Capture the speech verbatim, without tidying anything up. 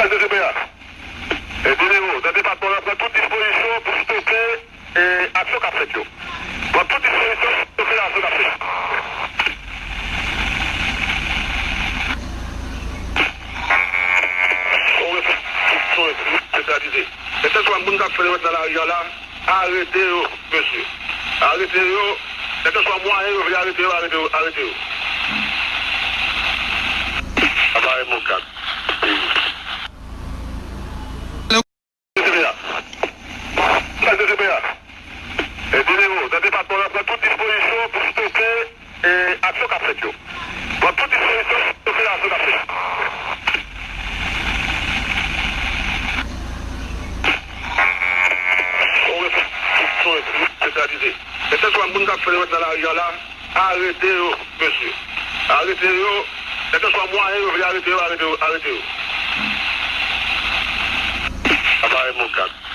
C C P A. E, Dinero, nan depatman an, pran tout dispozisyon pou stope, e, aksyon k ap fèt yo. Pran tout dispozisyon pou stope aksyon k ap fèt. Son reflèks, son reflèks, sentralize. Kèlkeswa moun k ap fè lewèt nan lari a la, arete yo, mesye. Arete yo. Kèlkeswa mwayen yo vle arete yo, arete yo, arete yo. Aparèy Mokak. C C P A. Sa C C P A. E, Dinero, nan depatman an, pran tout dispozisyon pou stope, e, aksyon k ap fèt yo. Pran tout dispozisyon pou stope aksyon k ap fèt. Son reflèks, son reflèks, sentralize. Kèlkeswa moun k ap fè lewèt nan lari a la, arete yo, mesye. Arete yo. Kèlkeswa mwayen yo vle arete yo, arete yo, arete yo. Aparèy Mokak.